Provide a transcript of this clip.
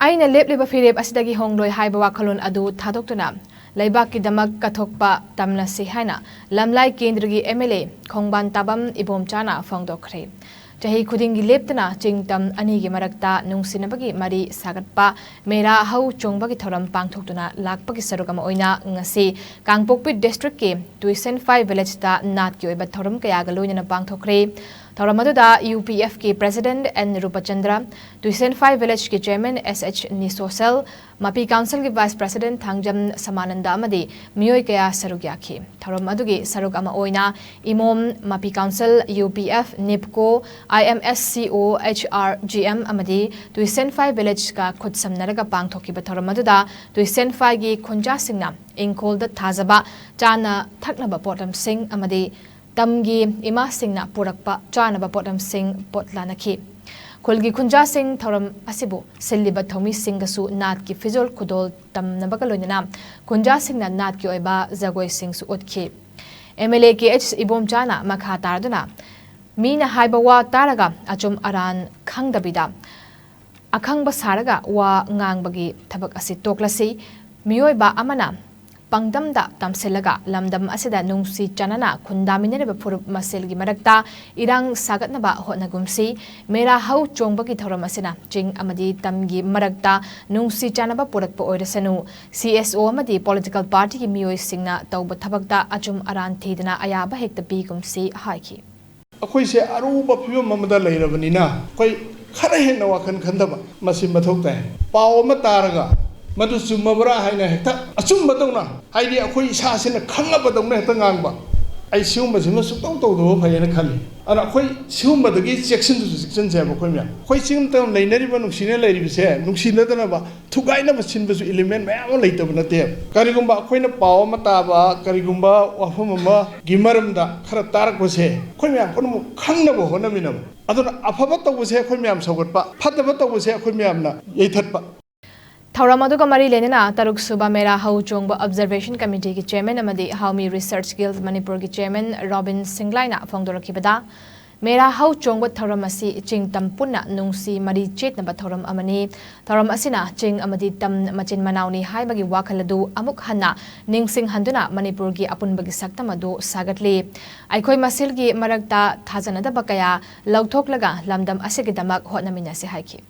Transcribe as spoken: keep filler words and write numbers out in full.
ꯑꯩꯅ ꯂꯦꯞꯂꯤꯕ ꯐꯤꯔꯦꯞ ꯑꯁꯤꯗꯒꯤ ꯍꯣꯡꯂꯣꯏ ꯍꯥꯏꯕ ꯋꯥꯈꯜꯂꯣꯟ ꯑꯗꯨ ꯊꯥꯗꯣꯛꯇꯨꯅ ꯂꯩꯕꯥꯛꯀꯤꯗꯃꯛ ꯀꯠꯊꯣꯛꯄ ꯇꯝꯂꯁꯤ ꯍꯥꯏꯅ ꯂꯝꯂꯥꯏ ꯀꯦꯟꯗ꯭ꯔꯒꯤ M L A ꯈꯣꯡꯕꯥꯟ ꯇꯥꯕꯝ ꯏꯕꯣꯝꯆꯥꯅ ꯐꯣꯡꯗꯣꯛꯈ꯭ꯔꯦ꯫ ꯆꯍꯤ ꯈꯨꯗꯤꯡꯒꯤ ꯂꯦꯞꯇꯅ ꯆꯤꯡ ꯇꯝ ꯑꯅꯤꯒꯤ ꯃꯔꯛꯇ ꯅꯨꯡꯁꯤꯅꯕꯒꯤ ꯃꯔꯤ ꯁꯥꯒꯠꯄ ꯃꯦꯔꯥ ꯍꯧ ꯆꯣꯡꯕꯒꯤ ꯊꯧꯔꯝ ꯄꯥꯡꯊꯣꯛꯇꯨꯅ ꯂꯥꯛꯄꯒꯤ ꯁꯔꯨꯛ ꯑꯃ ꯑꯣꯏꯅ ꯉꯁꯤ ꯀꯥꯡꯄꯣꯛꯄꯤ ꯗꯤꯁꯇ꯭ꯔꯤꯛꯀꯤ ꯇꯨꯏꯁꯦꯟꯐꯥꯏ ꯚꯤꯂꯦꯖꯇ ꯅꯥꯠꯀꯤ ꯑꯣꯏꯕ ꯊꯧꯔꯝ ꯀꯌꯥꯒ ꯂꯣꯏꯅꯅ ꯄꯥꯡꯊꯣꯛꯈ꯭ꯔꯦ꯫ ꯊꯧꯔꯝ ꯑꯗꯨꯗ U P F ꯀꯤ President N ꯔꯨꯄꯆꯟꯗ꯭ꯔ, ꯇꯨꯏꯁꯦꯟꯐꯥꯏ ꯚꯤꯂꯦꯖꯀꯤ Chairman S H ꯅꯤꯁꯣꯁꯦꯜ, ꯃꯄꯤ ꯀꯥꯎꯟꯁꯤꯜꯒꯤ Vice President ꯊꯥꯡꯖꯝ ꯁꯃꯥꯅꯟꯗ ꯑꯃꯗꯤ ꯃꯤꯑꯣꯏ ꯀꯌꯥ ꯁꯔꯨꯛ ꯌꯥꯈꯤ꯫ ꯊꯧꯔꯝ ꯑꯗꯨꯒꯤ ꯁꯔꯨꯛ ꯑꯃ ꯑꯣꯏꯅ ꯏꯃꯣꯝ, ꯃꯄꯤ council, U P F, ꯅꯤꯞꯀꯣ, I M S C O, H R G M ꯑꯃꯗꯤ ꯇꯨꯏꯁꯦꯟꯐꯥꯏ ꯚꯤꯂꯦꯖꯀ ꯈꯨꯠꯁꯝꯅꯔꯒ ꯄꯥꯡꯊꯣꯛꯈꯤꯕ ꯊꯧꯔꯝ ꯑꯗꯨꯗ ꯇꯨꯏꯁꯦꯟꯐꯥꯏꯒꯤ ꯈꯨꯟꯖꯥꯁꯤꯡꯅ ꯏꯪꯈꯣꯜꯗ ꯊꯥꯖꯕ ꯆꯥꯅ ꯊꯛꯅꯕ ꯄꯣꯠꯂꯝꯁꯤꯡ ꯑꯃꯗꯤ ꯇꯝꯒꯤ ꯏꯃꯥꯁꯤꯡꯅ ꯄꯨꯔꯛꯄ ꯆꯥꯅꯕ ꯄꯣꯠꯂꯝꯁꯤꯡ ꯄꯣꯠ ꯂꯥꯟꯅꯈꯤ꯫ ꯈꯨꯜꯒꯤ ꯈꯨꯟꯖꯥꯁꯤꯡ ꯊꯧꯔꯝ ꯑꯁꯤꯕꯨ ꯁꯤꯜꯂꯤꯕ ꯊꯧꯃꯤꯁꯤꯡꯒꯁꯨ ꯅꯥꯠꯀꯤ ꯐꯤꯖꯣꯜ ꯈꯨꯗꯣꯜ ꯇꯝꯅꯕꯒ ꯂꯣꯏꯅꯅ ꯈꯨꯟꯖꯥꯁꯤꯡꯅ ꯅꯥꯠꯀꯤ ꯑꯣꯏꯕ ꯖꯒꯣꯏꯁꯤꯡꯁꯨ ꯎꯠꯈꯤ꯫ M L A K H ꯏꯕꯣꯝꯆꯥꯅ ꯃꯈꯥ ꯇꯥꯔꯗꯨꯅ ꯃꯤꯅ ꯍꯥꯏꯕ ꯋꯥ ꯇꯥꯔꯒ ꯑꯆꯨꯝ ꯑꯔꯥꯟ ꯈꯪꯗꯕꯤꯗ ꯑꯈꯪꯕ ꯁꯥꯔꯒ ꯋꯥ ꯉꯥꯡꯕꯒꯤ ꯊꯕꯛ ꯑꯁꯤ ꯇꯣꯛꯂꯁꯤ꯫ ꯃꯤꯑꯣꯏꯕ ꯑꯃꯅ ꯄꯥꯡꯗꯝꯗ ꯇꯝꯁꯤꯜꯂꯒ ꯂꯝꯗꯝ ꯑꯁꯤꯗ ꯅꯨꯡꯁꯤ ꯆꯥꯟꯅꯅ ꯈꯨꯟꯗꯥꯃꯤꯟꯅꯔꯤꯕ ꯐꯨꯔꯨꯞ ꯃꯁꯦꯜꯒꯤ ꯃꯔꯛꯇ ꯏꯔꯥꯡ ꯁꯥꯒꯠꯅꯕ ꯍꯣꯠꯅꯒꯨꯝꯁꯤ꯫ ꯃꯦꯔꯥ ꯍꯧ ꯆꯣꯡꯕꯒꯤ ꯊꯧꯔꯝ ꯑꯁꯤꯅ ꯆꯤꯡ ꯑꯃꯗꯤ ꯇꯝꯒꯤ ꯃꯔꯛꯇ ꯅꯨꯡꯁꯤ ꯆꯥꯟꯅꯕ ꯄꯨꯔꯛꯄ ꯑꯣꯏꯔꯁꯅꯨ꯫ C S O ꯑꯃꯗꯤ political partyꯒꯤ ꯃꯤꯑꯣꯏꯁꯤꯡꯅ ꯇꯧꯕ ꯊꯕꯛꯇ ꯑꯆꯨꯝ ꯑꯔꯥꯟ ꯊꯤꯗꯅ ꯑꯌꯥꯕ ꯍꯦꯛꯇ ꯄꯤꯒꯨꯝꯁꯤ ꯍꯥꯏꯈꯤ꯫ ꯑꯩꯈꯣꯏꯁꯦ ꯑꯔꯨꯕ ꯐꯤꯕꯝ ꯑꯃꯗ ꯂꯩꯔꯕꯅꯤꯅ ꯑꯩꯈꯣꯏ ꯈꯔ ꯍꯦꯟꯅ ꯋꯥꯈꯜ ꯈꯟꯊꯕ ꯃꯁꯤ ꯃꯊꯧ ꯇꯥꯏ꯫ ꯄꯥꯎ ꯑꯃ ꯇꯥꯔꯒ ꯃꯗꯨ ꯆꯨꯝꯃꯕ꯭ꯔꯥ ꯍꯥꯏꯅ ꯍꯦꯛꯇ ꯑꯆꯨꯝꯕꯗꯧꯅ, ꯍꯥꯏꯗꯤ ꯑꯩꯈꯣꯏ ꯏꯁꯥꯁꯤꯅ ꯈꯪꯉꯕꯗꯧꯅ ꯍꯦꯛꯇ ꯉꯥꯡꯕ, ꯑꯩ ꯁꯤꯒꯨꯝꯕꯁꯤꯃ ꯁꯨꯛꯇꯧ ꯇꯧꯗꯕ ꯐꯩꯌꯦꯅ ꯈꯜꯂꯤ꯫ ꯑꯗꯨꯅ ꯑꯩꯈꯣꯏ ꯁꯤꯒꯨꯝꯕꯗꯁꯨ ꯆꯦꯛꯁꯤꯟꯁꯦꯕ ꯑꯩꯈꯣꯏ ꯃꯌꯥꯝ꯫ ꯑꯩꯈꯣꯏ ꯆꯤꯡ ꯇꯝ ꯂꯩꯅꯔꯤꯕ, ꯅꯨꯡꯁꯤꯅ ꯂꯩꯔꯤꯕꯁꯦ ꯅꯨꯡꯁꯤꯅꯗꯅꯕ ꯊꯨꯒꯥꯏꯅꯕ ꯁꯤꯟꯕꯁꯨ element ꯃꯌꯥꯝ ꯑꯃ ꯂꯩꯇꯕ ꯅꯠꯇꯦ꯫ ꯀꯔꯤꯒꯨꯝꯕ ꯑꯩꯈꯣꯏꯅ ꯄꯥꯎ ꯑꯃ ꯇꯥꯕ, ꯀꯔꯤꯒꯨꯝꯕ ꯋꯥꯐꯝ ꯑꯃꯒꯤ ꯃꯔꯝꯗ ꯈꯔ ꯇꯥꯔꯛꯄꯁꯦ ꯑꯩꯈꯣꯏ ꯃꯌꯥꯝ ꯄꯨꯝꯅꯃꯛ ꯈꯪꯅꯕ ꯍꯣꯠꯅꯃꯤꯟꯅꯕ꯫ ꯑꯗꯨꯅ ꯑꯐꯕ ꯇꯧꯕꯁꯦ ꯑꯩꯈꯣꯏ ꯃꯌꯥꯝ ꯁꯧꯒꯠꯄ, ꯐꯠꯇꯕ ꯇꯧꯕꯁꯦ ꯑꯩꯈꯣꯏ ꯃꯌꯥꯝꯅ ꯌꯩꯊꯠꯄ꯫ ꯊꯧꯔꯝ ꯑꯗꯨꯒ ꯃꯔꯤ ꯂꯩꯅꯅ ꯇꯔꯨꯛ ꯁꯨꯕ ꯃꯦꯔꯥ ꯍꯧ ꯆꯣꯡꯕ Observation Committeeꯒꯤ Chairman ꯑꯃꯗꯤ Haomi Research Guild ꯃꯅꯤꯄꯨꯔꯒꯤ Chairman ꯔꯣꯕꯤꯟ ꯁꯤꯡꯒ꯭ꯂꯥꯏꯅ ꯐꯣꯡꯗꯣꯔꯛꯈꯤꯕꯗ, ꯃꯦꯔꯥ ꯍꯧ ꯆꯣꯡꯕ ꯊꯧꯔꯝ ꯑꯁꯤ ꯆꯤꯡ ꯇꯝ ꯄꯨꯟꯅ ꯅꯨꯡꯁꯤ ꯃꯔꯤ ꯆꯦꯠꯅꯕ ꯊꯧꯔꯝ ꯑꯃꯅꯤ꯫ ꯊꯧꯔꯝ ꯑꯁꯤꯅ ꯆꯤꯡ ꯑꯃꯗꯤ ꯇꯝ ꯃꯆꯤꯟ ꯃꯅꯥꯎꯅꯤ ꯍꯥꯏꯕꯒꯤ ꯋꯥꯈꯜ ꯑꯗꯨ ꯑꯃꯨꯛ ꯍꯟꯅ ꯅꯤꯡꯁꯤꯡꯍꯟꯗꯨꯅ ꯃꯅꯤꯄꯨꯔꯒꯤ ꯑꯄꯨꯟꯕꯒꯤ ꯁꯛꯇꯝ ꯑꯗꯨ ꯁꯥꯒꯠꯂꯤ꯫ ꯑꯩꯈꯣꯏ ꯃꯁꯦꯜꯒꯤ ꯃꯔꯛꯇ ꯊꯥꯖꯅꯗꯕ ꯀꯌꯥ ꯂꯧꯊꯣꯛꯂꯒ ꯂꯝꯗꯝ ꯑꯁꯤꯒꯤꯗꯃꯛ ꯍꯣꯠꯅꯃꯤꯟꯅꯁꯤ ꯍꯥꯏꯈꯤ꯫